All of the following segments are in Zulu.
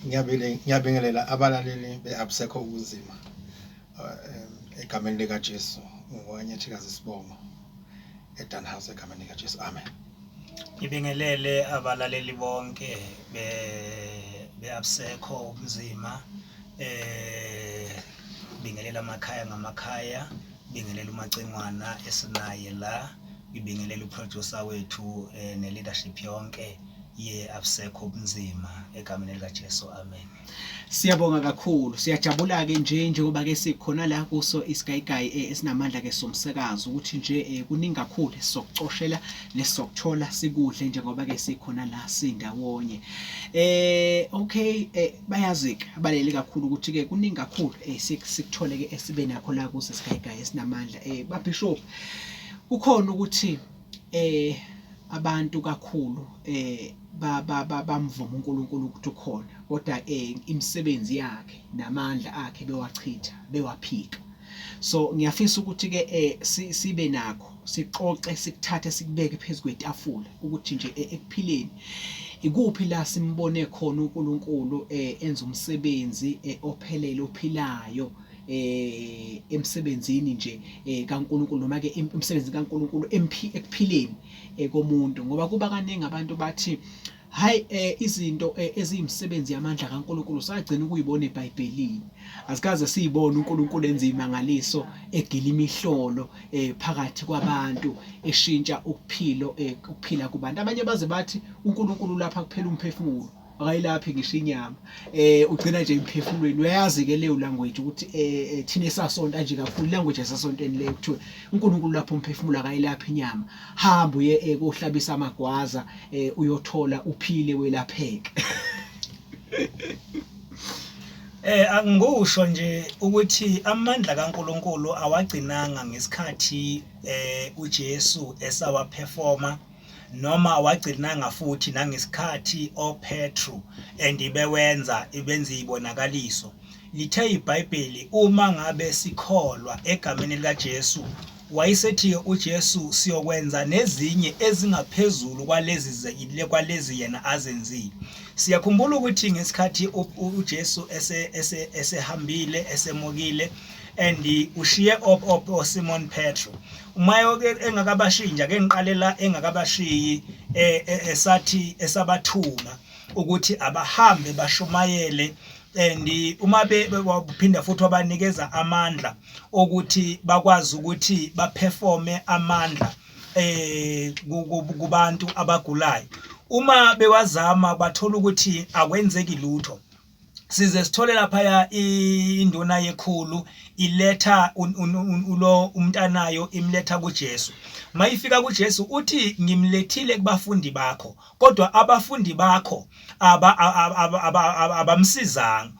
Ngiyabingelela abalaleli be-Abusekho Ubunzima egameni likaJesu ngowanyethikazi isibongo eDan House egameni likaJesu, amen. Ngibingelele abalaleli bonke be be-Abusekho Ubunzima, bingelela amakhaya ngamakhaya, bingelela uMacingwana esinaye la, ngibingelela uproducer wethu ne-leadership yonke ye-Abusekho Ubunzima egameni likaJesu, amen. Siyabonga kakhulu. Siyajabula ke nje njengoba ke sikhona la kuso isigayigayi esinamandla ke somsakazo ukuthi nje kuningi kakhulu esizokucoshela nesizokuthola sikudle njengoba ke sikhona la sindawonye. Okay, bayazi ke abaleli kakhulu ukuthi ke kuningi kakhulu sikuthole ke esibe nakho la kuso isigayigayi esinamandla. Babishop, kukhona ukuthi abantu kakhulu bamvuma uNkulunkulu ukuthi ukhona, kodwa imisebenzi yakhe namandla akhe bewachitha, bewaphika. So ngiyafisa ukuthi ke sibe nakho sixoxe, sikuthathe, sikubeke phezu kwetafula ukuthi nje ekuphileni ikuphi la simbone khona uNkulunkulu enza umsebenzi ophelele ophilayo emsebenzini nje kaNkulunkulu, noma ke umsebenzi kaNkulunkulu ekuphileni komuntu. Ngoba kuba kaningi abantu bathi hayi, izinto eziyimisebenzi yamandla kaNkulunkulu sagcina ukuyibona eBhayibhelini, asikaze siyibone uNkulunkulu enza imangaliso, egila imihlolo phakathi kwabantu, eshintsha ukuphilo ukuphila kubantu. Abanye baze bathi uNkulunkulu lapha kuphela umphefumulo, akayilaphi ngisho inyama, ugcina nje emphefumulweni. Uyayazi ke leyo language ukuthi thina esasonta nje kakhulu, language esasontweni leyo, kuthiwe uNkulunkulu lapho umphefumulo, akayilaphi inyama, hamba uye kohlabisa amagwaza, uyothola uphile, welapheke. Angikusho nje ukuthi amandla kaNkulunkulu awagcinanga ngesikhathi uJesu esawaperforma, noma awagcinanga futhi nangesikhathi oPetru and bewenza ibenza izibonakaliso. Lithe iBhayibheli uma ngabe sikholwa egameni likaJesu, wayesethi uJesu siyokwenza nezinye ezingaphezulu kwalezi kwalezi yena azenzile. Siyakhumbula ukuthi ngesikhathi uJesu esehambile, esemukile and ushiye op oSimon Petro, uma engakabashiyi nje, ake ngiqalela engakabashiyi, esathi esabathuma ukuthi abahambe bashumayele, and uma bephinda futhi wabanikeza amandla okuthi bakwazi ukuthi baperforme amandla kubantu abagulayo. Uma bewazama bathola ukuthi akwenzeki lutho. Size sithole lapha induna yekhulu iletha ulo umntanayo, imletha kuJesu. Mayifika kuJesu uthi, "Ngimlethile kubafundi bakho, kodwa abafundi bakho abamsizanga."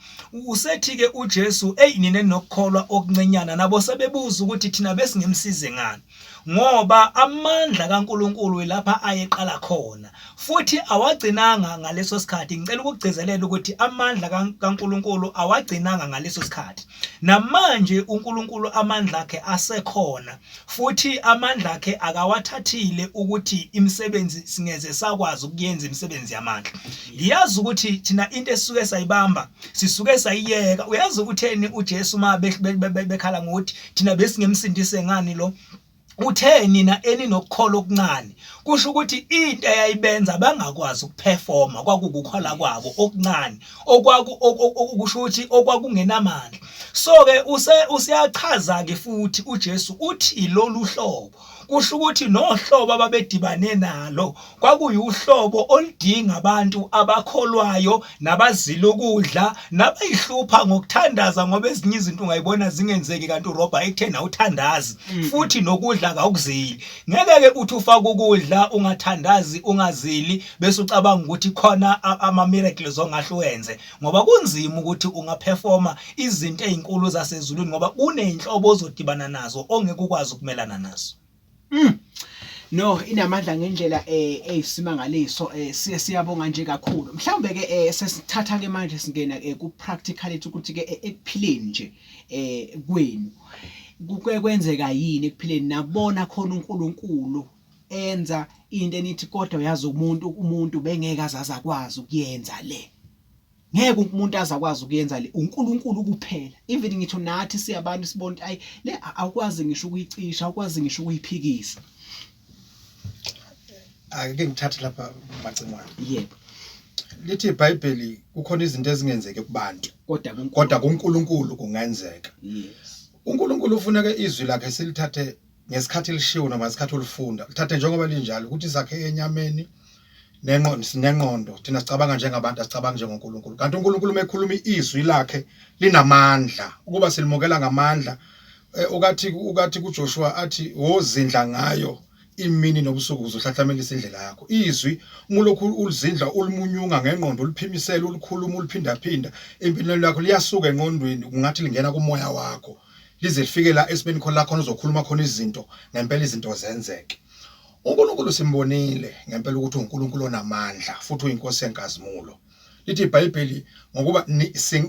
Usethi ke uJesu, "Ey, nina nokukholwa okuncenyana." Nabo sebebuza ukuthi thina besingemsize ngani, ngoba amandla kaNkulunkulu lapha ayeqala khona futhi awagcinanga ngaleso sikhathi. Ngicela ukugcizelela ukuthi amandla kaNkulunkulu awagcinanga ngaleso sikhathi. Namanje uNkulunkulu amandla akhe asekhona, futhi amandla akhe akawathathile ukuthi imisebenzi singeze sakwazi ukuyenza imisebenzi yamandla. Ngiyazi ukuthi thina into esisuke sayibamba sisuke sayiyeka. Uyazi ukutheni uJesu ma bekhala ngokuthi thina besingemsindise ngani lo? Uthe, "Nina eninokukholwa okuncane." Kusho ukuthi into eyayibenza bangakwazi ukuperforma kwakukukholwa kwabo okuncane, okwaku okusho ukuthi okwakungenamandla. So ke useyachaza ke futhi uJesu uthi lolu hlobo, kusho ukuthi nohlobo ababedibane nalo kwakuyuhlobo oludinga abantu abakholwayo nabazila ukudla nabayihlupha ngokuthandaza, ngoba ezinye izinto ungayibona zingenzeki kanti urobha ekutheni awuthandazi futhi nokudla kawukuzili. Ngeke ke uthi ufaka ukudla ungathandazi, ungazili, bese ucabanga ukuthi khona ama miracles ongahle uwenze, ngoba kunzima ukuthi ungaperforma izinto ezinkulu zasezulwini, ngoba kuneyinhlobo ozodibana nazo ongeke ukwazi ukumelana nazo. No, inamandla ngendlela eyisimangaliso. Siye siyabonga nje kakhulu. Mhlawumbe ke sesithatha ke manje singena ku practicality ukuthi ke ekuphileni nje kwenu. Kuke kwenzeka yini ekuphileni nabona khona uNkulunkulu enza into enithi kodwa uyazi umuntu bengeke azaza kwazi ukuyenza le? Ngeke umuntu azakwazi ukuyenza le uNkulunkulu kuphela. Even ngitho nathi siyabantu sibona ukuthi ayi le awukwazi ngisho ukuyicisha, awukwazi ngisho ukuyiphikisa. Ake ngithathe lapha Macingwane. Yebo. Lithi iBhayibheli kukhona izinto ezingenzeki kubantu kodwa kuNkulunkulu kodwa kuNkulunkulu kungenzeka. Yes. uNkulunkulu ufuna ke izwi lakhe silithathe ngesikhathi lishiwo noma ngesikhathi olifunda lithathe njengoba linjalo ukuthi sakhe enyameni nenqondo sinenqondo thina sicabanga njengabantu asicabangi njengoNkulunkulu kanti uNkulunkulu uma ekhuluma izwi lakhe linamandla ukuba silimukela ngamandla eh, ukathi ukathi kuJoshua athi wozindla ngayo imini nobusuku ukuze uhlahlamelise indlela yakho izwi uma ulokhu ulizindla ulimunyunga ngengqondo uliphimisela ulikhuluma uliphindaphinda empilweni yakho liyasuka engqondweni kungathi lingena kumoya wakho lize lifike la esimeni khona la khona uzokhuluma khona izinto ngempela izinto zenzeke uNkulunkulu simbonile ngempela ukuthi uNkulunkulu onamandla futhi uyinkosi yenkazimulo lithi iBhayibheli ngokuba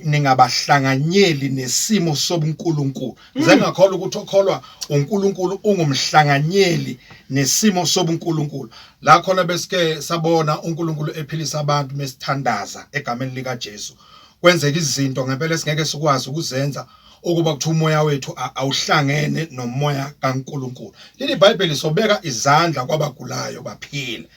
ningabahlanganyeli nesimo sobuNkulunkulu ngize ngakholwa ukuthi okholwa uNkulunkulu ungumhlanganyeli nesimo sobuNkulunkulu la khona besike sabona uNkulunkulu ephilisa abantu mesithandaza egameni lika Jesu kwenzeka izinto ngempela esingeke sikwazi ukuzenza ukuba kuthi umoya wethu awuhlangene nomoya kaNkulunkulu leli iBhayibheli sobeka izandla kwabagulayo baphile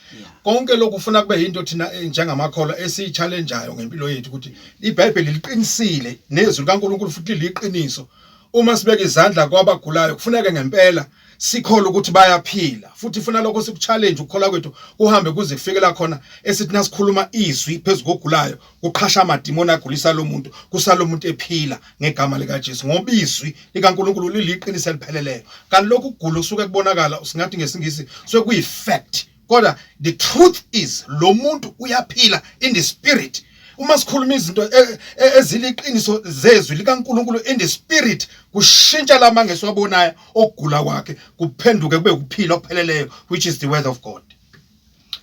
konke lokhu ufuna kube into thina eh, njengamakholwa esiyi-challengeayo ngempilo yethu ukuthi iBhayibheli liqinisile nezwi likaNkulunkulu futhi liyiqiniso uma sibeka izandla kwabagulayo kufuneke ngempela sikholwa ukuthi bayaphila futhi funa lokho sikuchallenge ukukholwa kwethu kuhambe kuze kufike la khona esithi nasikhuluma izwi phezu kogulayo kuqhasha amadimoni agulisa lo muntu kusalo muntu ephila ngegama likaJesu ngoba izwi likaNkulunkulu liliqiniso elipheleleyo kanti lokhu kugula kusuke kubonakala singathi ngesingisi suke kuyi fact kodwa the truth is lo muntu uyaphila in the spirit uma sikhuluma izinto e, e, eziliqiniso zezwi likaNkulunkulu in the spirit kushintsha lamanga esiwabonayo okugula kwakhe kuphenduke kube ukuphila okupheleleyo which is the word of God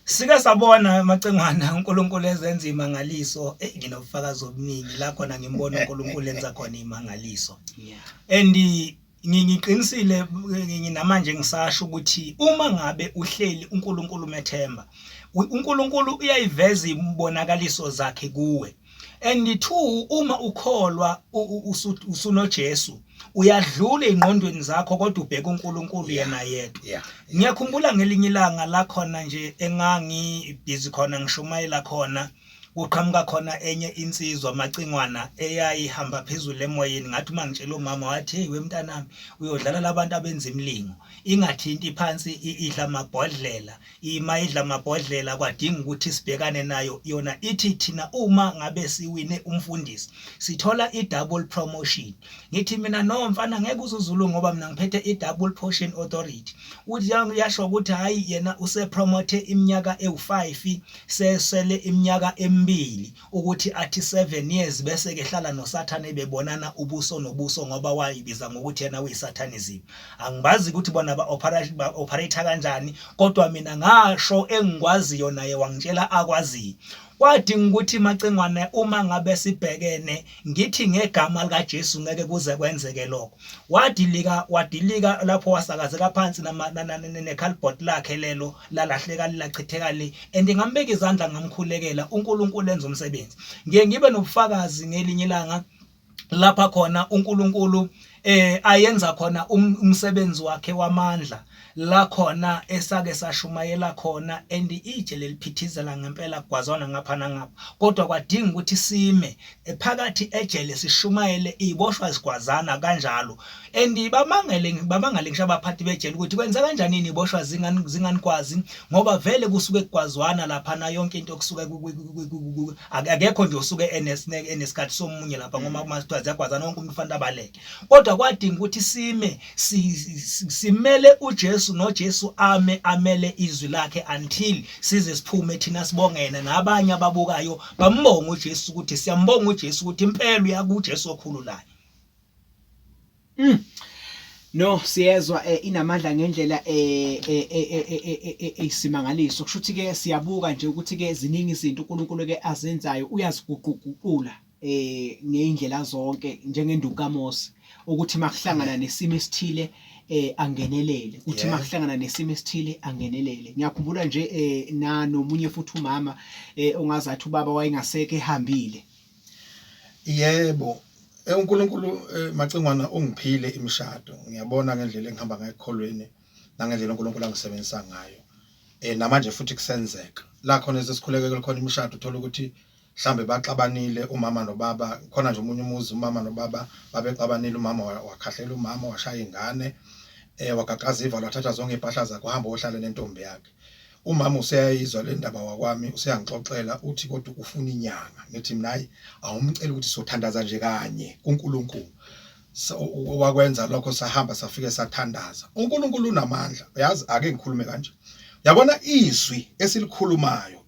Sike sabona Macingwana uNkulunkulu ezenza imangaliso eh nginobufakazi obuningi la khona ngimbona uNkulunkulu enza khona imangaliso yeah and ngiqinisile nginamanje ngisasho ukuthi uma ngabe uhleli uNkulunkulu umethemba uNkulunkulu uyayiveza imbonakaliso zakhe kuwe and two uma ukholwa usunoJesu uyadlula engqondweni zakho kodwa ubheka uNkulunkulu yena yedwa ngiyakhumbula ngelinye ilanga la khona nje engangi busy khona ngishumayela khona kuqhamuka khona enye insizwa Macingwana eyayihamba phezulu emoyeni ngathi uma ngitshela umama wathi hey wemntanami uyodlala labantu abenza imilingo ingathinti phansi idla amabhodlela ima idla amabhodlela kwadinga ukuthi sibhekane nayo yona ithi thina uma ngabe siwine umfundisi sithola i-double promotion ngithi mina no mfana ngeke uzuzulu ngoba mina ngiphethe i-double portion authority uthi yasho ukuthi hayi yena usepromote iminyaka ewu-5 sesele iminyaka emibili ukuthi athi 7 years bese ke hlala noSathane bebonana ubuso nobuso ngoba wayibiza ngokuthi yena uyisathanism angibazi ukuthi bona ba operate kanjani kodwa mina ngasho engikwaziyo naye wangitshela akwaziyo kwadinga ukuthi Macingwane uma ngabe sibhekene ngithi ngegama likaJesu ngeke kuze kwenzeke lokho wadilika wadilika lapho wasakazeka phansi necardboard lakhe lelo lalahleka lilachitheka le and ngambeka izandla ngamkhulekela uNkulunkulu enza umsebenzi ngiye ngibe nobufakazi ngelinye ilanga lapha khona uNkulunkulu eh ayenza khona um, umsebenzi wakhe wamandla la khona esake sashumayela khona and itshe leliphithizela ngempela kugwazwana ngapha nangapha kodwa kwadinga ukuthi sime phakathi ejele sishumayele iboshwa zigwazana kanjalo and bamangele bamangale ngisho abaphathi bejele ukuthi kwenza kanjani niboshwa zingani zinganikwazi ngoba vele kusuke kugwazwana lapha na yonke into kusuke akekho nje osuke enesikhathi somunye lapha ngoba uma kuthiwa ziyagwazana wonke umuntu ufanele abaleke kodwa kwadinga ukuthi sime simele uJesu noJesu ame amele izwi lakhe until size siphume thina sibongene nabanye ababukayo bambonga uJesu ukuthi siyambonga uJesu ukuthi impela uyakuJesu okhululayo No, siyezwa eh, inamandla ngendlela eh, eh, eh, eyisimangaliso. Kusho ukuthi ke siyabuka nje ukuthi ke ziningi izinto uNkulunkulu ke azenzayo uyaziguquguqula eh ngeyindlela zonke njengenduku kaMose ukuthi makuhlangana nesimo esithile eh angenelele kuthi makuhlangana nesimo esithile angenelele ngiyakhumbula nje eh na nomunye futhi umama eh ongazathi ubaba wayengaseke ehambile. Yebo, uNkulunkulu Macingwana ungiphile imishado. Ngiyabona ngendlela engihamba ngayo ekukholweni nangendlela uNkulunkulu angisebenzisa ngayo. Namanje futhi kusenzeka. La khona esesikhulekele khona imishado uthola ukuthi mhlambe baxabanile umama nobaba, khona nje omunye umuzi umama nobaba babexabanile, umama wakhahlela umama washaya ingane, wagaqaza ivalo wathatha zonke impahla zakhe wahamba wohlala nentombi yakhe. Umama useyayizwa le ndaba wakwami useyangixoxela uthi kodwa ufuna inyanga. Ngithi mina hayi awumcela ukuthi sothandaza nje kanye kuNkulunkulu. Wakwenza lokho sahamba safike sathandaza. uNkulunkulu unamandla. Uyazi ake ngikhulume kanje. Yabona izwi esilikhulumayo,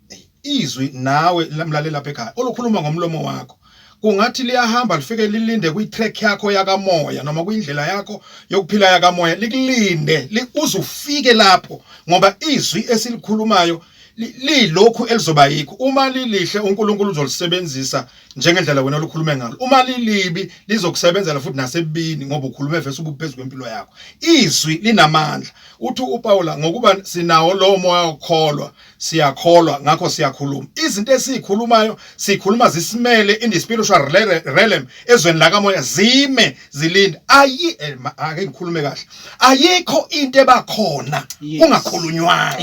izwi nawe mlaleli lapha ekhaya olukhuluma ngomlomo wakho kungathi liyahamba lifike lilinde kwi-track yakho yakamoya noma kwindlela yakho yokuphila yakamoya likulinde uze ufike lapho ngoba izwi esilikhulumayo lilokhu elizoba yikho uma lilihle uNkulunkulu uzolisebenzisa njengendlela wena olukhulume ngalo uma lilibi lizokusebenzela futhi nasebini ngoba ukhulume vese ubuphezulu kwempilo yakho izwi linamandla uthi uPaula ngokuba sinawo lo moya wokukholwa siyakholwa ngakho siyakhuluma izinto esizikhulumayo sikhuluma zisimele in the spiritual realm ezweni lakamoya zime zilinde ayi ake ngikhulume kahle ayikho into ebakhona kungakhulunywanga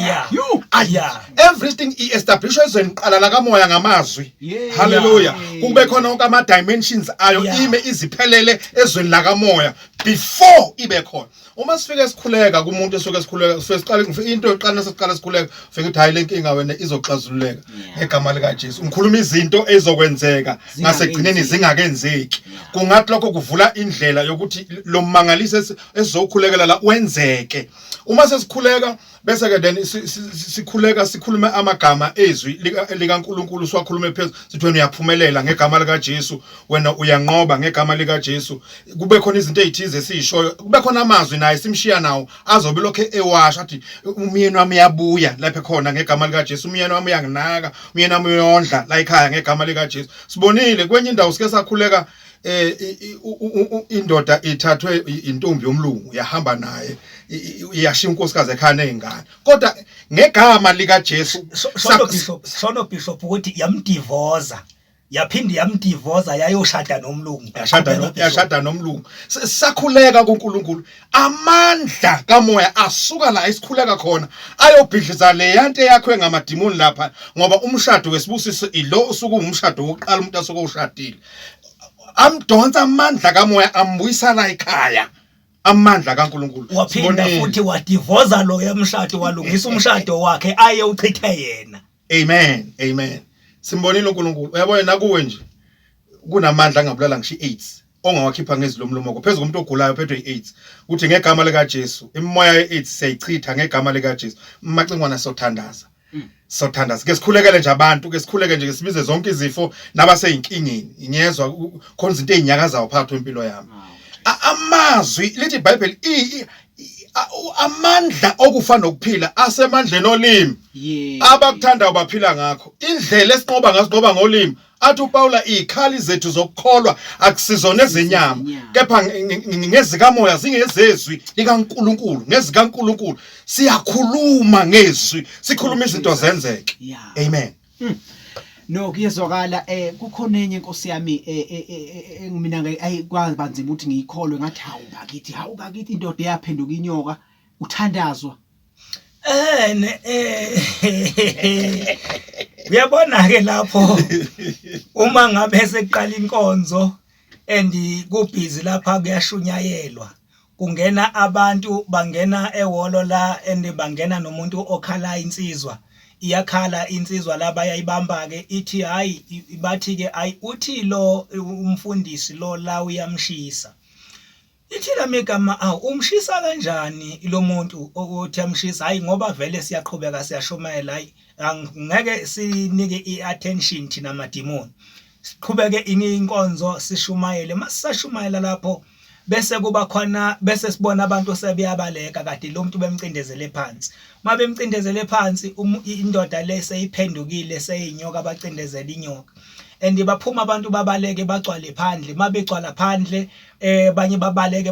yeah. Everything i-establishwe ezweni qala lakamoya ngamazwi. Hallelujah. Kube khona wonke ama dimensions ayo ime iziphelele ezweni lakamoya before ibe khona. Uma sifike sikhuleka kumuntu esuke sikhuleka sifike siqale into yokuqala sesiqala sikhuleka ufike uthi hayi lenkinga wena izoxazululeka ngegama lika Jesu. Ngikhuluma izinto ezokwenzeka ngasekugcineni zingakenzeki. Kungathi lokho kuvula indlela yokuthi lo mangaliso esizokhulekela la wenzeke. Uma sesikhuleka bese ke then sikhuleka sikhulume amagama ezwi likaNkuluNkulu siwakhulume phezulu sithi wena uyaphumelela ngegama lika Jesu wena uyanqoba ngegama lika Jesu kube khona izinto ezithize esizishoyo kube khona amazwi naye simshiya nawo azobe lokho ewasha athi umyeni wami uyabuya lapha khona ngegama lika Jesu umyeni wami uyanginaka umyeni wami uyondla la ekhaya ngegama lika Jesu sibonile kwenye indawo sike sakhuleka indoda ithathwe intombi yomlungu yahamba naye iyashiya unkosikazi ekhaya nezingane kodwa ngegama lika Jesu shono bishop shono bishop ukuthi yamdivoza yaphinde yamdivoza yayoshada nomlungu yashada nomlungu sakhuleka kuNkulunkulu amandla kamoya asuka la esikhuleka khona ayobhidliza le yanto eyakhiwe ngamadimoni lapha ngoba umshado wesibusiso ilo usuke umshado wokuqala umuntu asuke ushadile amdonsa amandla kamoya ambuyisa la ekhaya amandla kaNkuluNkulu waphinda futhi wadivoza lo yemshado walungisa umshado wakhe aye uchithe yena amen amen simbonile uNkulunkulu uyabona nakuwe nje kunamandla angabulala ngisho iAIDS ongawakhipha ngezwi lomlomo wakho phezu komuntu ogulayo ophethwe iAIDS uthi ngegama lika Jesu imimoya yeAIDS siyayichitha ngegama lika Jesu macingwana sothandaza sothandaza ke sikhulekele nje abantu ke sikhuleke nje sibize zonke izifo nabaseyinkingeni ngiyezwa khona izinto ezinyakazayo phakathi kwempilo yami amazwi lithi iBhayibheli amandla okufa nokuphila asemandleni olimi abakuthandayo baphila ngakho indlela esinqoba ngaso sinqoba ngolimi athi uPaula izikhali zethu zokukholwa akusizona ezenyama kepha ngezikamoya zingezezwi likaNkuluNkulu ngezikaNkuluNkulu siyakhuluma ngezwi sikhuluma izinto zenzeke amen hmm. No kuyezwakala eh kukhona enye inkosi yami eh, eh, eh, mina ayikwazi banzima ukuthi ngiyikholwe ngathi hawu bakithi hawu bakithi indoda eyaphenduka inyoka uthandazwa Eh eh uyabona ke lapho uma ngabe sekuqala inkonzo and kubhizi lapha kuyashunyayelwa kungena abantu bangena ehholo la and bangena nomuntu okhala insizwa iyakhala insizwa la bayayibamba ke ithi hayi bathi ke ayi uthi lo umfundisi lo la uyamshisa Ithi lami igama awu umshisa kanjani lo muntu othi amshisa hayi ngoba vele siyaqhubeka siyashumayela hayi angeke sinike i-attention thina madimoni siqhubeke inkonzo sishumayele masisashumayela lapho bese kuba khona bese sibona abantu sebeyabaleka kade lo muntu bemcindezele phansi mabemcindezele phansi indoda le seyiphendukile seyinyoka bacindezela inyoka. And baphuma abantu babaleke bagcwale phandle, mabegcwala phandle banye babaleke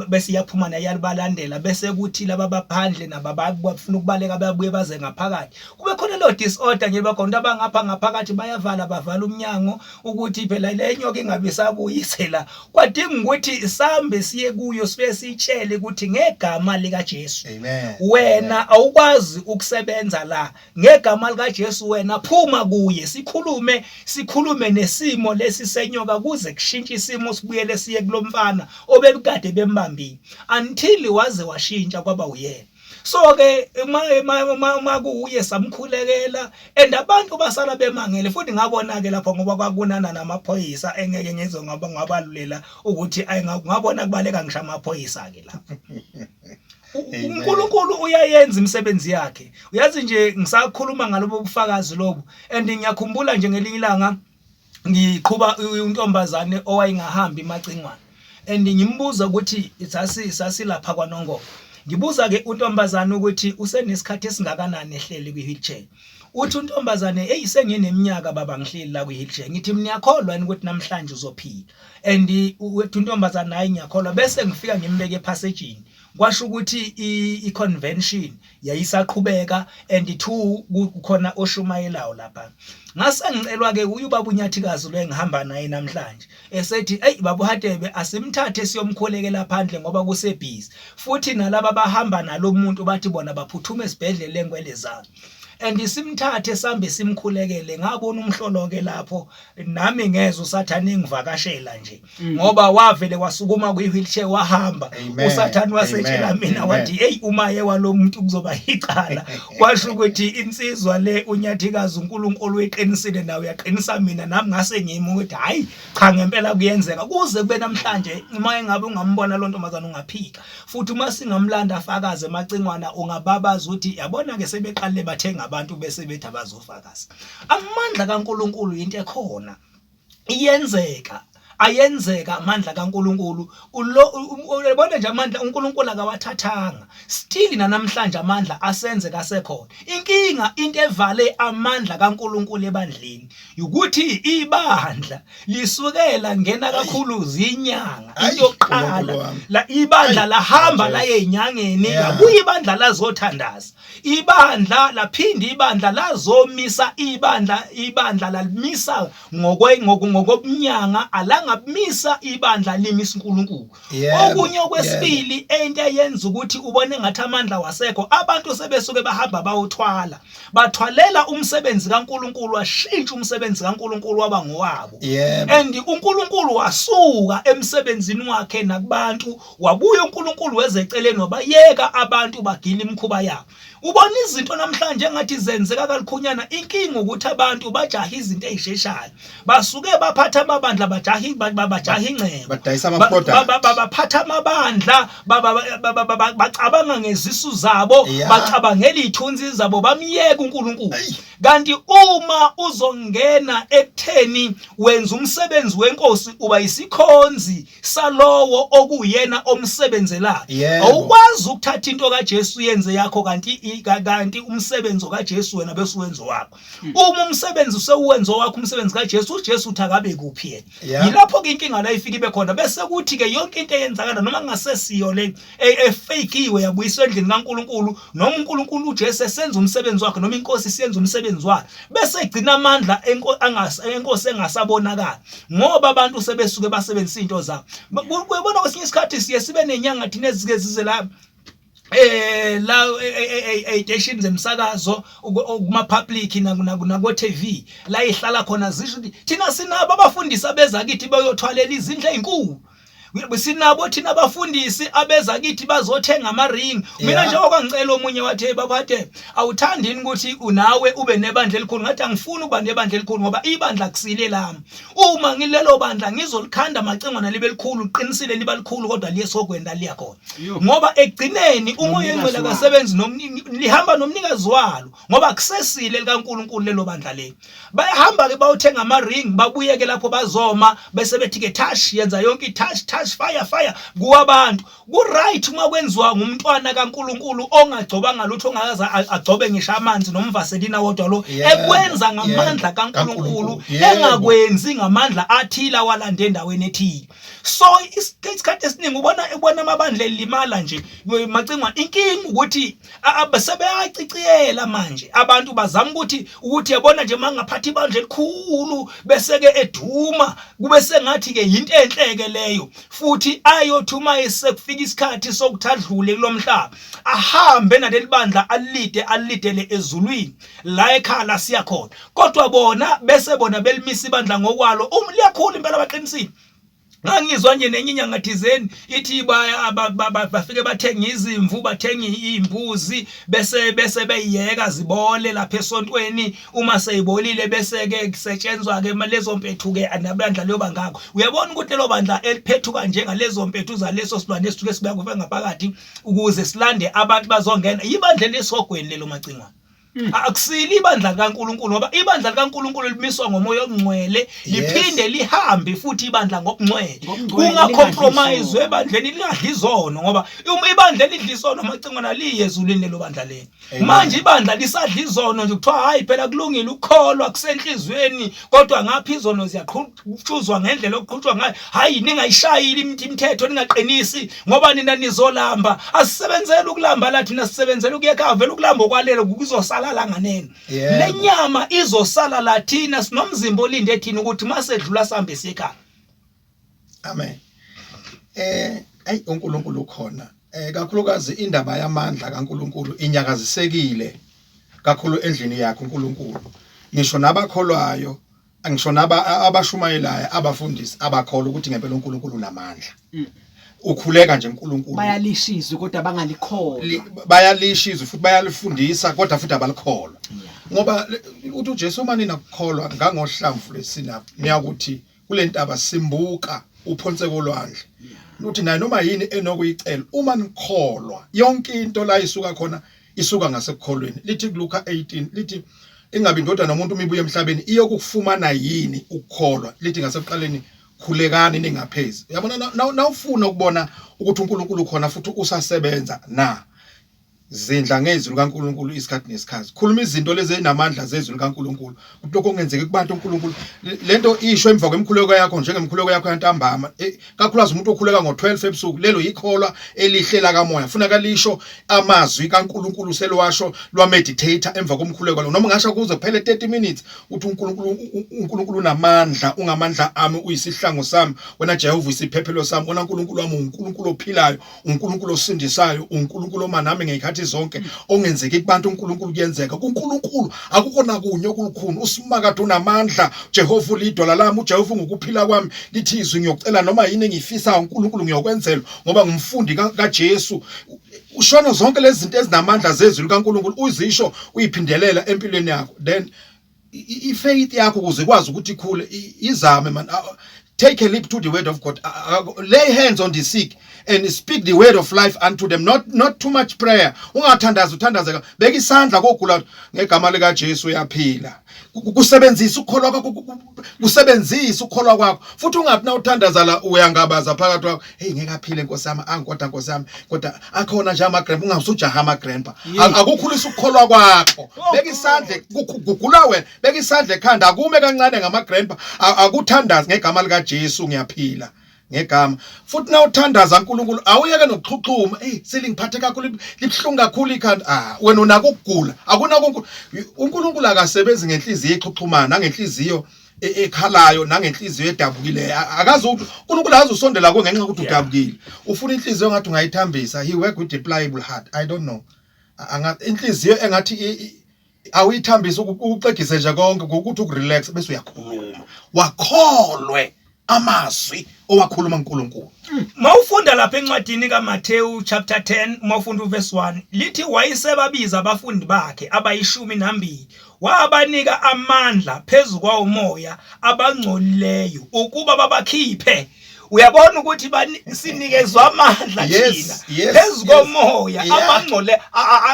bese iyaphuma naye yalibalandela, bese kuthi laba baphandle nabo bafuna ukubaleka babuye baze ngaphakathi, kube khona lo disorder nje. Bakhona abangapha ngaphakathi bayavala, bavala umnyango ukuthi phela le nyoka ingabe isabuyisela. Kwadinga ukuthi sambe siye kuyo, sibe sitshele ukuthi ngegama lika Jesu, Amen. wena awukwazi ukusebenza la, ngegama lika Jesu wena phuma kuye. Sikhulume, sikhulume nesimo lesi senyoka kuze kushintshe isimo, sibuyele siye kulomfana obekade bembambile until waze washintsha kwaba uyena. So ke uma kuuye samkhulekela and abantu basala bemangele futhi. Ngabona ke lapho ngoba kwakunana namaphoyisa engeke ngizwe ngoba ngabalulela ukuthi ngabona kubaleka ngisho amaphoyisa ke lapho. UNkulunkulu uyayenza imisebenzi yakhe. Uyazi nje, ngisakhuluma ngalobo bufakazi lobu and ngiyakhumbula nje ngelinye ilanga ngiqhuba untombazane owayengahamba imacingwane and ngimbuza ukuthi sasilapha kwaNongoma. Ngibuza ke untombazane ukuthi usenesikhathi esingakanani ehleli kwi-wheelchair. Uthi untombazane, "Hey, sengineminyaka baba ngihleli la kwi-wheelchair." Ngithi mina, "Ngiyakholwa yini ukuthi namhlanje uzophila?" And uthi untombazane, "Hayi, ngiyakholwa." Bese ngifika ngimbeke epassagini, kwasho ukuthi i-convention yayisaqhubeka and two kukhona oshumayelayo lapha. Ngase ngicelwa ke uye ubaba uNyathikazi lo engihamba naye namhlanje, esethi, "Hey baba uHadebe, asimthathe siyomkhulekela phandle ngoba kusebhizi futhi nalaba bahamba nalomuntu bathi bona baphuthuma esibhedlela engwelezana." And simthathe sambe simkhulekele, ngabona umhlolo ke lapho nami, ngezwe uSathane engivakashela nje ngoba wavele wasukuma kwi-wheelchair wahamba. Amen. Usathane wasetshela Amen. mina Amen. wathi, "Hey, umaye walomuntu kuzoba icala." Kwasho ukuthi insizwa le uNyathikazi uNkulunkulu uyiqinisile nawe uyaqinisa mina nami. Ngase ngimi ukuthi hayi cha, ngempela kuyenzeka kuze kube namhlanje. Uma engabe ungambona lo ntombazana ungaphika futhi, uma singamlanda afakaze emacingwana ungababaza ukuthi yabona ke sebeqalile bathenga abantu bese bethi abazofakaza. Amandla kaNkuluNkulu into ekhona iyenzeka, ayenzeka amandla kaNkuluNkulu. Ulo uyabona nje, amandla uNkulunkulu akawathathanga, still namhlanje amandla asenzeka, asekhona. Inkinga, into evale amandla kaNkuluNkulu ebandleni ukuthi ibandla lisukela ngena kakhulu zinyanga. Ayi, Into yokuqala, uNkulunkulu wami. la ibandla Ayi, lahamba Jesu. laye enyangeni, labuya ibandla lazothandaza, ibandla laphinda, ibandla lazomisa, ibandla lalimisa ngokobunyanga, alangabumisa ibandla limisa uNkulunkulu. Okunye okwesibili, into eyenza ukuthi ubone ngathi amandla wasekho, abantu sebesuke bahamba bayothwala, bathwalela umsebenzi kaNkulunkulu, washintsha umsebenzi kaNkulunkulu waba ngowabo. And uNkulunkulu wasuka emsebenzini wakhe nakubantu, wabuya uNkulunkulu wezeceleni, wabayeka abantu bagila imikhuba yabo. Ubona izinto namhlanje engathi zenzeka kalikhunyana. Inkinga ukuthi abantu bajaha izinto ezisheshayo, basuke baphatha amabandla, bajaha ingcebo. Badayisa ama-product. Baphatha amabandla, bacabanga ngezisu zabo, bacabangela izithunzi zabo, bamyeka uNkulunkulu. Kanti uma uzongena ekutheni wenza umsebenzi wenkosi, uba isikhonzi salowo okuyena omsebenzelayo. Awukwazi ukuthatha into kaJesu yenze yakho, kanti umsebenzi kaJesu wena bese uwenza wakho. Uma umsebenzi usewuwenza wakho, umsebenzi kaJesu, uJesu uthi akabe kuphi yena? Yilapho ke inkinga la ifika ibe khona, bese kuthi ke yonke into eyenzakala noma kungasesiyo le efakeiwe yabuyiswa endlini kaNkuluNkulu, noma uNkulunkulu uJesu esenza umsebenzi wakhe, noma inkosi isiyenza umsebenzi wayo, bese egcina amandla enkosi engasabonakala ngoba abantu sebesuke basebenzisa izinto zabo. Uyabona, kwesinye isikhathi siye sibe nenyanga thina ezike zize la la ey'teshini zemsakazo, kuma public nako TV la ihlala khona, zisho ukuthi thina sinabo abafundisi abeza kithi bayothwalela izindlu ezinkulu, sinabo thina abafundisi abeza kithi bazothenga ama-ring. Mina njengoba ngicela omunye wathi, "Hey babade, awuthandi yini ukuthi unawe ube nebandla elikhulu?" Ngathi angifuni ukuba nebandla elikhulu ngoba ibandla kusile lami. Uma ngilelo bandla ngizolikhanda macingwana libe likhulu, liqinisile liba likhulu, kodwa liye sogwenda liya khona. Ngoba ekugcineni umoya Nomnikazi engcwele walo. akasebenzi lihamba nomnikazi walo ngoba kusesile likaNkuluNkulu lelo bandla leli. Bayahamba ke bayothenga ama-ring, babuye ke lapho bazoma bese bethi ke touch, yenza yonke i-touch touch. touch fire fire kuwabantu. Ku right uma kwenziwa ngumntwana kaNkuluNkulu ongagcobanga lutho, ongakaze agcobe ngisho amanzi nomvaselina wodwa lo, ekwenza ngamandla kaNkuluNkulu, engakwenzi ngamandla athile awalande endaweni ethile. So isikhathi esiningi ubona ubona amabandla elimala nje macingwa. Inkinga ukuthi sebeyaciciyela manje abantu, bazama ukuthi yabona nje mangaphatha ibandla elikhulu bese ke eduma, kube sengathi ke yinto enhle ke leyo. Futhi ayothi uma esekufika isikhathi sokuthi adlule kulomhlaba, ahambe naleli bandla alide alidele ezulwini la ekhaya la siya khona, kodwa bona bese bona belimisa ibandla ngokwalo. Uma liyakhula impela, baqinisile. Ngangizwa nje nenye inyanga thizeni ithi baya bafike bathenga izimvu, bathenga izimbuzi, bese beyiyeka zibole lapha esontweni. Uma seyibolile bese ke kusetshenzwa ke lezo mpethu ke, nabandla liyoba ngakho. Uyabona ukuthi lelo bandla eliphethuka njengalezo mpethu zaleso silwane esithuke sibeka kufe ngaphakathi ukuze silande abantu bazongena, ibandla lesihogweni lelo macingwane. Akusile ibandla likaNkuluNkulu, ngoba ibandla likaNkuluNkulu limiswa ngomoya ongcwele, liphinde lihambe futhi ibandla ngobungcwele, kungacompromise ebandleni, lingadli izono, ngoba uma ibandla elidla isono macingwana liye ezulwini lelo bandla lelo. Manje ibandla lisadla izono nje, kuthiwa hayi phela kulungile, ukukholwa kusenhliziyweni, kodwa ngapha izono ziyaqhutshuzwa ngendlela okuqhutshwa ngayo. Hayi, ningayishayile imithetho, ningaqinisi, ngoba nina nizolamba. Asisebenzele ukulamba la thina, sisebenzele ukuyeka vele ukulamba okwalelo kuzosala la nganeno. Le nyama izosala la, thina sinomzimba olinde thina ukuthi masedlula sihambe siye ekhaya. Amen. Ayi, uNkulunkulu ukhona. Kakhulukazi indaba yamandla kaNkulunkulu inyakazisekile kakhulu endlini yakhe uNkulunkulu. Ngisho nabakholwayo, ngisho naba abashumayelayo, abafundisi abakholwa ukuthi ngempela uNkulunkulu unamandla. Ukhuleka nje uNkulunkulu. Bayalisha izwi kodwa bangalikholwa. Bayalisha izwi futhi bayalifundisa, kodwa futhi abalikholwa. Ngoba uthi uJesu, uma ninakukholwa ngangohlamvu lwesinaphi, niyakuthi kule ntaba, simbuka uphonse kolwandle. Uthi naye noma yini enokuyicela uma nikholwa. Yonke into la isuka khona isuka ngasekukholweni. Lithi kuLuka 18, lithi ingabe indodana nomuntu uma ibuye emhlabeni iyokufumana yini ukukholwa? Lithi ngasekuqaleni, khulekani ningaphezi. Uyabona, nawufuna ukubona ukuthi uNkulunkulu ukhona futhi usasebenza na, zindla ngezwi likaNkulunkulu isikhathi nesikhathi. Khuluma izinto lezi ezinamandla zezwi likaNkulunkulu, ukuthi lokho kungenzeka kubantu uNkulunkulu. Lento isho emva kwemikhuleko yakho, njengemikhuleko yakho yantambama, kakhulukazi umuntu okhuleka ngo12 ebusuku, lelo yikholwa elihle la kamoya. Funa kalisho amazwi kaNkulunkulu, selwasho lwa meditate emva komkhuleko lo, noma ngasho kuze kuphele 30 minutes, uthi uNkulunkulu, uNkulunkulu unamandla, ungamandla ami, uyisihlangu sami wena Jehova, uyisiphephelo sami wena uNkulunkulu wami, uNkulunkulu ophilayo, uNkulunkulu osindisayo, uNkulunkulu oma nami ngezikhathi zonke. Ongenzeki kubantu uNkulunkulu kuyenzeka kuNkulunkulu, akukho nakunye okulukhuni. Usimakade unamandla, Jehova ulidwala lami, uJehova ungukuphila kwami. Lithi izwi, ngiyocela noma yini engiyifisayo uNkulunkulu, ngiyokwenzelwa, ngoba ngumfundi kaJesu. Ushona zonke lezi zinto ezinamandla zezwi likaNkulunkulu, uzisho uyiphindelela empilweni yakho, then i-faith yakho ukuze ikwazi ukuthi ikhule, izame man, take a leap to the word of God. Lay hands on the sick and speak the word of life unto them. Not too much prayer. Ungathandaza uthandaze, beka isandla kogula, ngegama lika Jesu uyaphila. Kusebenzisa ukukholwa kwakho, kusebenzisa ukukholwa kwakho. Futhi ungathi na uthandaza la uyangabaza phakathi kwakho, hey, ngeke aphile Nkosi yami, angikodwa Nkosi yami, kodwa akhona nje ama grandpa, ungasujaha ama grandpa. Akukhulisa ukukholwa kwakho. Beka isandla, kugula wena, beka isandla ekhanda, akume kancane ngama grandpa, akuthandaze ngegama lika Jesu ngiyaphila. Ngegama. Futhi na uthandaza uNkulunkulu, awuyeke nokuxhuxhuma, hey, selingiphathe kakhulu, libuhlungu kakhulu ikhanda. Ah, wena unako ukugula, akunako. UNkulunkulu akasebenzi ngenhliziyo exhuxhumana, nangenhliziyo ekhalayo, nangenhliziyo edabukileyo. Akazi ukuthi uNkulunkulu akaze usondela kuwe ngenxa yokuthi udabukile. Ufuna inhliziyo ngathi ungayithambisa. He work with a pliable heart. I don't know, anga inhliziyo engathi awuyithambisa, ukuxegise nje konke ngokuthi ukurelax, bese uyakhuluma, wakholwe amazwi owakhuluma uNkulunkulu. Mawufunda lapha encwadini kaMathewu chapter 10, mawufunda uverse 1, lithi wayesebabiza abafundi bakhe abayishumi nambili, wabanika amandla phezu kwawomoya abangcolileyo ukuba babakhiphe. Uyabona ukuthi sinikezwa amandla thina phezu komoya abangcole,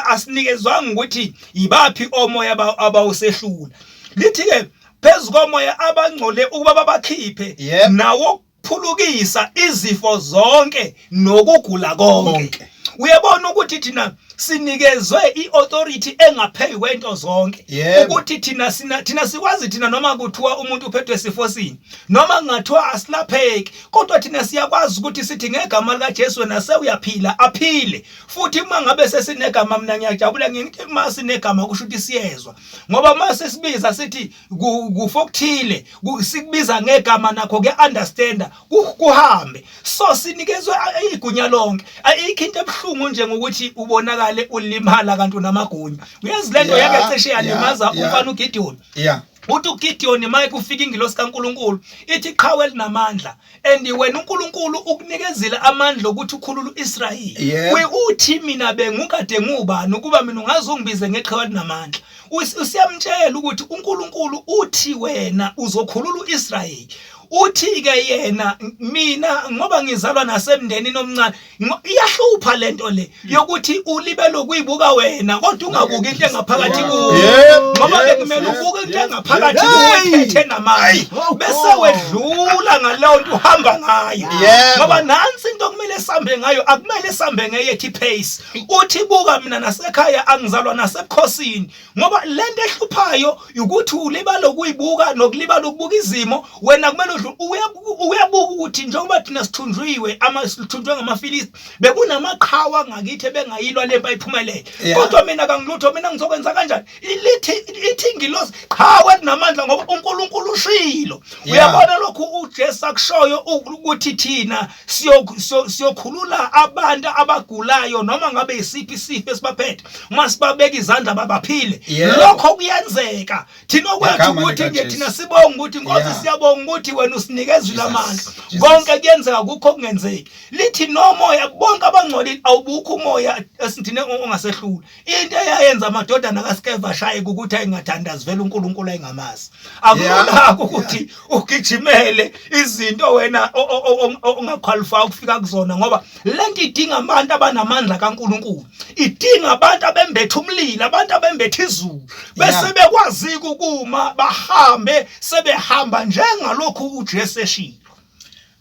asinikezwanga ukuthi yibaphi omoya abawusehlula. Lithi ke phezu komoya abangcole ukuba babakhiphe, nawo Ukuphulukisa izifo zonke nokugula konke. Uyabona ukuthi thina sinikezwe iauthority engaphezu kwento zonke ukuthi thina sina thina sikwazi thina noma kuthiwa umuntu uphethwe sifo sini noma kungathiwa asilapheki kodwa thina siyakwazi ukuthi sithi ngegama likaJesu wena sewuyaphila aphile futhi uma ngabe sesinegama mina ngiyajabula ngithi uma sinegama kusho ukuthi siyezwa ngoba uma sesibiza sithi kufa okuthile sikubiza ngegama nakho ke understanda kuhambe so sinikezwe igunya lonke. Ayikho into ebuhlungu nje ngokuthi ubonakale ulimala kanti unamagunya. Uyazi lento yake cishe yalimaza umfana uGideon. Yeah. Uthi uGideon maye kufika ingilosi kaNkuluNkulu ithi qhawe elinamandla and wena uNkulunkulu ukunikezile amandla ukuthi ukhulule uIsrayeli. Uthi mina bengukade ngubani ukuba mina ungaze ungibize ngeqhawe elinamandla. Usiyamtshela ukuthi uNkulunkulu uthi wena uzokhulula uIsrayeli. Uthi-ke yena mina ngoba ngizalwa nasemndenini omncane iyahlupha lento le yokuthi ulibele ukuyibuka wena kodwa ungabuki into engaphakathi kuwe ngoba bekumele ubuke into engaphakathi kuwe ephethe namandla oh, bese wedlula ngaleyo nto uhamba ngayo ngoba nansi into okumele sambe ngayo akumele sambe ngeyethi pace uthi buka mina nasekhaya angizalwa nasebukhosini ngoba lento ehluphayo ukuthi ulibala ukuyibuka nokulibala ukubuka izimo wena kumele udlu uyabuka ukuthi njengoba thina sithunjwiwe ama sithunjwe ngamaFilisti bekunamaqhawa ngakithi ebengayilwa lempi ayiphumelele kodwa mina kangilutho mina ngizokwenza kanjani ilithi ithi ingilosi qhawe linamandla ngoba uNkulunkulu ushilo uyabona lokhu uJesu akushoyo ukuthi thina siyokhulula abantu abagulayo noma ngabe isiphi isifo esibaphethe uma sibabeka izandla babaphile lokho kuyenzeka thina okwethu ukuthi nje thina sibonga ukuthi Nkosi siyabonga ukuthi wena usinikezile amandla konke kuyenzeka kukho kungenzeki lithi nomoya bonke abangcolile awubukho umoya esithine ongasehlula Into eyayenza amadodana kaSkeva ashayeke ukuthi ayingathandazi vele uNkulunkulu ayengamazi. Akulula ukuthi ugijimele izinto wena ongaqualify ukufika kuzona ngoba lento idinga abantu abanamandla kaNkulunkulu. Idinga abantu abembethe umlilo, abantu abembethe izulu. Bese bekwazi ukuma bahambe sebehamba njengalokhu uJesu eshilo.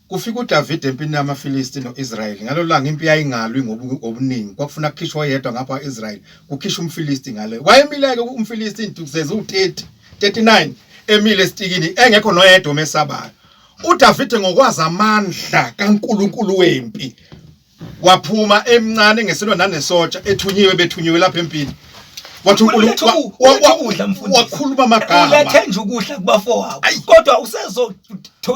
Kufika uDavide empini yamaFilisti no-Israyeli. Ngalelo langa impi yayingalwi ngobuningi, kwakufuna kukhishwe oyedwa ngapha kwa-Israyeli, kukhishwe umFilisti ngale. Wayemile-ke umFilisti izinsuku zeziwu-30, 39 emile esitikini engekho noyedwa omesabayo. UDavide ngokwazi amandla kaNkulunkulu wempi waphuma emncane ngesilwa nanesotsha ethunyiwe bethunyiwe lapha empini wathi uNkulunkulu ukudla mfundisi wakhuluma amagama ulethe nje ukudla kubafowabo kodwa usezo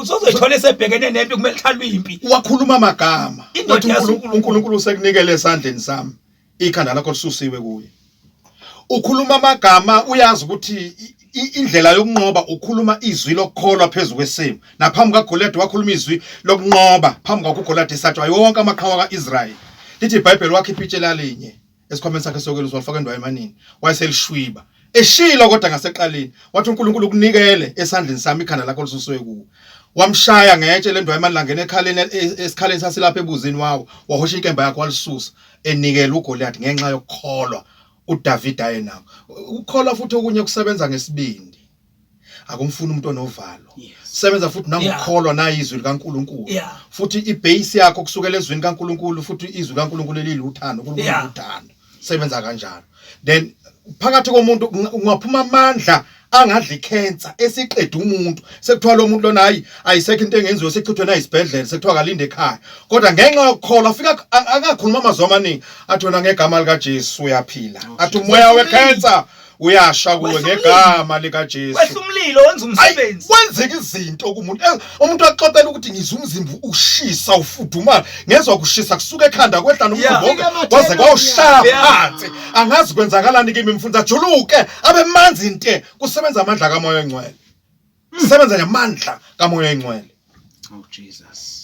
uzoyithola esebhekene nempi kumele ihlalwe impi wakhuluma amagama wathi uNkulunkulu usekunikele esandleni sami ikhanda lakho lisusiwe kuye ukhuluma amagama uyazi ukuthi indlela yokunqoba ukhuluma izwi lokukholwa phezu kwesimo naphambi kaGoliath wakhuluma izwi lokunqoba phambi kwakho uGoliath esatshwa yonke amaqhawe kaIsrael lithi iBhayibheli wakhipha itshe lalinye esikhwameni sakhe sokelusa walifaka endaweni emanini wayeselishwiba eshilo kodwa ngaseqaleni wathi uNkulunkulu ukunikele esandleni sami ikhanda lakho lisusiwe kuwe wamshaya ngetshe lendwayi emani langena ekhaleni esikhaleni sasilapha ebuzini wawo wahosha inkemba yakhe walisusa enikela uGoliath ngenxa yokukholwa uDavid ayenako. Ukukholwa futhi okunye kusebenza ngesibindi. Akumfuni umuntu onovalo. Sebenza futhi nangokukholwa nayizwi likaNkuluNkulu. Futhi ibase yakho kusukela ezwini kaNkuluNkulu futhi izwi likaNkuluNkulu eliluthando, uNkulunkulu uthando. Sebenza kanjalo. Then phakathi komuntu ungaphuma amandla angadla ikhensa esiqeda umuntu sekuthiwa lo muntu lona hayi ayisekho into engenziwa sechithwe nayisibhedlela sekuthiwa kalinde ekhaya kodwa ngenxa yokukholwa afika akakhuluma amazwi amaningi athi wena ngegama likaJesu uyaphila athi umoya wekhensa uyasha kuwe ngegama likaJesu wehla umlilo wenza umsebenzi kwenzeka izinto kumuntu eh, umuntu axoxela ukuthi ngizwa umzimba ushisa ufudumala ngezwa kushisa kusuka ekhanda kwehla nomzimba wonke waze kwawushaya phansi angazi kwenzakalani kimi mfundisi ajuluke abe manzi nte kusebenza amandla kamoya ongcwele kusebenza ngamandla kamoya ongcwele oh Jesus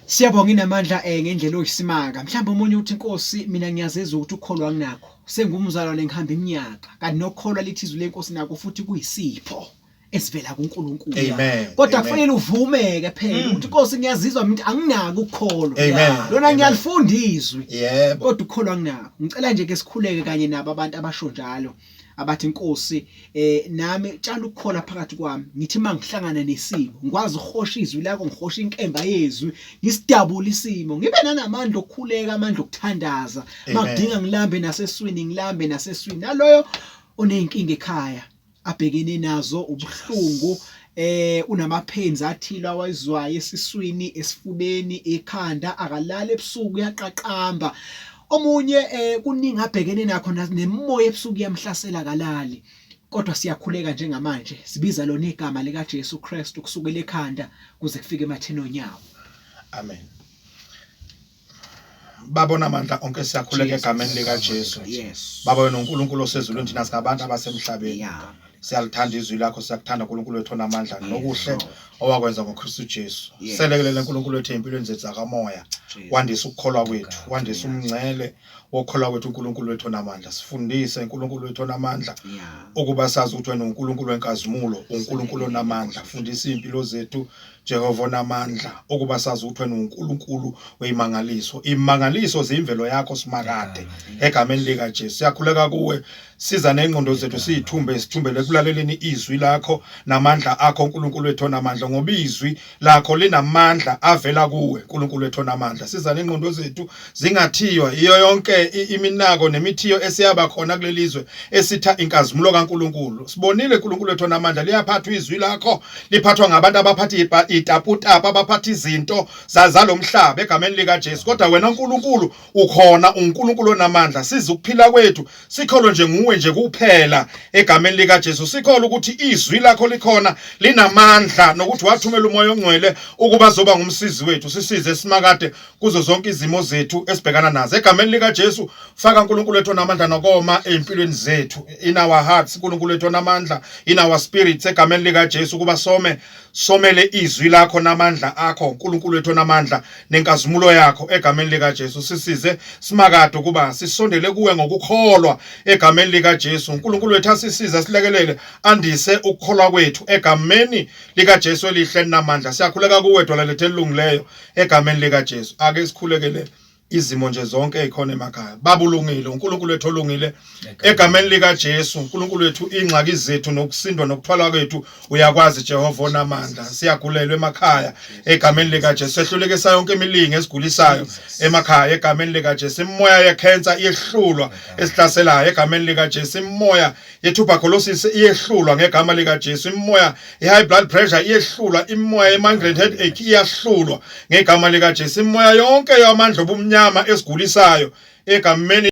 Siyabonga inamandla eh ngendlela oyisimanga. Mhlawumbe omunye uthi inkosi mina ngiyazezwa ukuthi ukholwa nginakho. Sengumzalwane ngihamba iminyaka kanti nokholwa lithi izwi lenkosi nako futhi kuyisipho. esivela kuNkulunkulu. Kodwa kufanele uvumeke phela mm. ukuthi Nkosi ngiyazizwa mina anginako ukukholwa. Lona ngiyalifunda izwi. Yebo. Kodwa ukukholwa anginako. Ngicela nje ke sikhuleke kanye nabo abantu abasho njalo. Abathi Nkosi nami tshala ukukholwa phakathi kwami, ngithi mangihlangana nesimo ngikwazi ukuhosha izwi lakho, ngihosha inkemba yezwi, ngisidabule isimo, ngibe nanamandla okukhuleka, amandla okuthandaza. Makudinga ngilambe naseswini, ngilambe naseswini. Naloyo oneyinkinga ekhaya abhekene nazo ubuhlungu, unama pains athile awayizwayo esiswini, esifubeni, ekhanda, akalala ebusuku uyaqaqamba. Omunye kuningi abhekene nakho, nemoya ebusuku iyamhlasela, akalali. Kodwa siyakhuleka njengamanje, sibiza lona igama lika Jesu Kristu kusukela ekhanda kuze kufike ematheni onyawo. Amen. Baba onamandla onke, siyakhuleka egameni lika Jesu. Baba wena uNkulunkulu osezulwini, thina singabantu abasemhlabeni. Siyalithanda izwi lakho, siyakuthanda uNkulunkulu wethu onamandla nokuhle owakwenza ngoKristu Jesu. Selekelele uNkulunkulu wethu empilweni zethu zakamoya. Wandisa ukukholwa kwethu, wandisa umngcele wokukholwa kwethu uNkulunkulu wethu onamandla. Sifundise uNkulunkulu wethu onamandla ukuba sazi ukuthi wena uNkulunkulu wenkazimulo, uNkulunkulu onamandla. Fundisa impilo zethu Jehova onamandla ukuba sazi ukuthi wena uNkulunkulu weyimangaliso. Imangaliso ziyimvelo yakho simakade egameni lika Jesu. Siyakhuleka kuwe, siza nengqondo zethu siyithumbe, sithumbele ekulaleleni izwi lakho namandla akho uNkulunkulu wethu onamandla, ngoba izwi lakho linamandla avela kuwe uNkulunkulu wethu onamandla. Siza nengqondo zethu zingathiywa iyo yonke iminako nemithiyo esiyaba khona kulelizwe esitha inkazimulo kaNkulunkulu. Sibonile uNkulunkulu wethu onamandla, liyaphathwa izwi lakho, liphathwa ngabantu abaphatha itaputapa, abaphatha izinto zalomhlaba egameni lika Jesu. Kodwa wena uNkulunkulu ukhona, uNkulunkulu onamandla. Siza ukuphila kwethu sikholwe nje nguwe nje kuphela egameni lika Jesu. Sikholwe ukuthi izwi lakho likhona, linamandla, nokuthi wathumela uMoya oNgcwele ukuba zoba ngumsizi wethu. Sisize simakade kuzo zonke izimo zethu esibhekana nazo egameni lika Jesu. Faka uNkulunkulu wethu onamandla nokoma ezimpilweni zethu, in our hearts uNkulunkulu wethu onamandla, in our spirits egameni lika Jesu, kuba some somele izwi lakho namandla akho uNkulunkulu wethu onamandla nenkazimulo yakho egameni lika Jesu. Sisize simakade ukuba sisondele kuwe ngokukholwa egameni lika Jesu. uNkulunkulu wethu asisize, asilekelele, andise ukukholwa kwethu egameni lika Jesu elihle namandla. Siyakhuleka kuwe dwala lethu elilungileyo egameni lika Jesu. Ake sikhulekele izimo nje zonke ezikhona emakhaya. Baba ulungile, uNkulunkulu wethu olungile egameni lika Jesu. uNkulunkulu wethu, ingxaki zethu nokusindwa nokuthwala kwethu uyakwazi Jehova onamandla. Siyagulelwa emakhaya egameni lika Jesu. Sehlulekisa yonke imilingo esigulisayo emakhaya egameni lika Jesu. Imimoya yecancer iyehlulwa esihlaselayo egameni lika Jesu. Imimoya ye-tuberculosis iyehlulwa ngegama lika Jesu. Imimoya i-high blood pressure iyehlulwa, imimoya ye-migraine headache iyahlulwa ngegama lika Jesu. Imimoya yonke yamandla obumnyama esigulisayo egameni